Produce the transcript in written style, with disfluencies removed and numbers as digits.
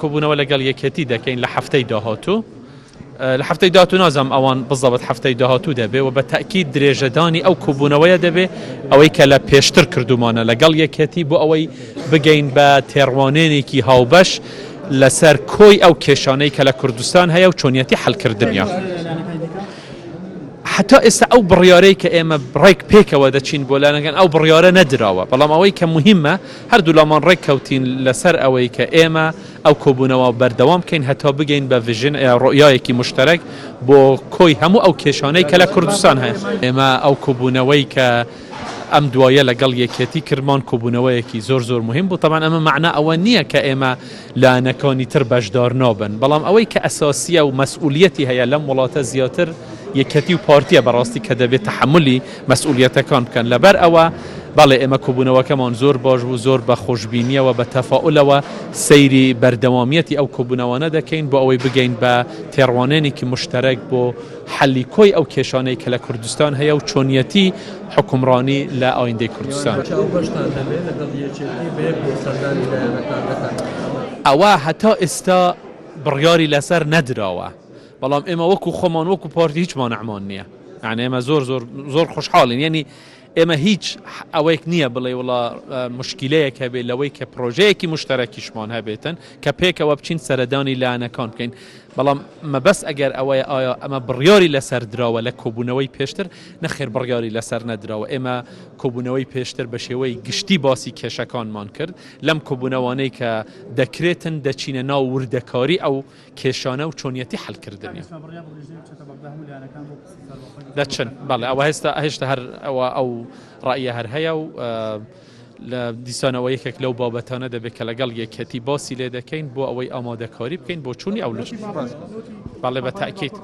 کۆبوونەوە لەگەڵ یەکێتی دەکەین لە هەفتەی داهاتوو لە هەفتەی داهاتوو نازانم ئەوان بزەبت هەفتەی داهاتوو دەبێ و بە تەئکید درێژەدانی ئەو کۆبوونەوەیە دەبێ ئەوەی کە لە پێشتر کردومانە لەگەڵ یەکێتی بۆ ئەوەی بگەین بە تێڕوانێنێکی هاوبەش لەسەر کۆی ئەو کێشانەی کە لە کوردستان هەیە و چۆنیەتی حەلکردنیان. هەتا ئێستا ئەو بڕیارەی کە ئێمە ڕێک پێکەوە دەچین بۆ لایەنەکان ئەو بڕیارە نەدراوە، بەڵام ئەوەی کە موهیمە هەردوولامان ڕێک کەوتین لەسەر ئەوەی کە ئێمە ئەو کۆبوونەوە بەردەوام بکەین هەتا بگەین بە vision ڕوئیایەکی موشتەرەک بۆ کۆی هەموو ئەو کێشانەی کە لە کوردستان هەیە. ئێمە ئەو کۆبوونەوەی کە ئەم دوایە لەگەڵ یەکێتی کردمان کۆبوونەوەیەکی زۆر زۆر موهیم بوو، تەبعەن ئەمە مەعنا ئەوە نییە کە ئێمە لایەنەکانی تر بەشدار نابن، بەڵام ئەوەی کە ئەساسییە و مەسئولیەتی هەیە لەم وڵاتە زیاتر یەکێتی و پارتییە بەڕاستی کە دەبێت تەحەمولی مەسئولیەتەکان بکەن، لەبەر ئەوە بەڵێ ئێمە کۆبوونەوەکەمان زۆر باش بوو، زۆر بە خۆشبینییەوە بە تەفائولەوە سەیری بەردەوامیەتی ئەو کۆبوونەوانە دەکەین بۆ ئەوەی بگەین بە تێڕوانێنێکی موشتەرەک بۆ حەلی کۆی ئەو کێشانەی کە لە کوردستان هەیە و چۆنیەتی حوکمڕانی لە ئایندەی کوردستان. ئەوە هەتا ئێستا بڕیاری لەسەر نەدراوە، بەڵام ئێمە وەکو خۆمان وەکو پارتی هیچ مانعمان نییە، یانی ئێمە زۆر زۆر زۆر خۆشحاڵین، یانی ئێمە هیچ ئەوەیەک نییە بڵێ وڵا مشکیلەیەک هەبێ لەوەی کە پرۆژەیەکی مشتەرەکیشمان هەبێتن کە پێکەوە بچین سەردانی لایەنەکان بکەین بەڵام مەبەست ئەگەر ئەوەیە ئایا ئەمە بڕیاری لەسەر دراوە لە کۆبوونەوەی پێشتر نەخێر بڕیاری لەسەر نەدراوە ئێمە کۆبوونەوەی پێشتر بە شێوەی گشتی باسی کێشەکانمان کرد لەم کۆبوونەوانەی کە دەکرێتن دەچینە ناو وردەکاری ئەو کێشانە و چۆنیەتی حەلکردنیان. دەچن بەڵێ ئەوە هێستا هێشتا هەر ئەوە ئەو ڕایە هەر هەیە و لە دیسانەوە یەکێک لەو بابەتانە دەبێت کە لەگەڵ یەکەتی باسی لێ دەکەین بۆ ئەوەی ئامادەکاری بکەین بۆ چوونی ئەو لە بەڵێ بە تاکیت.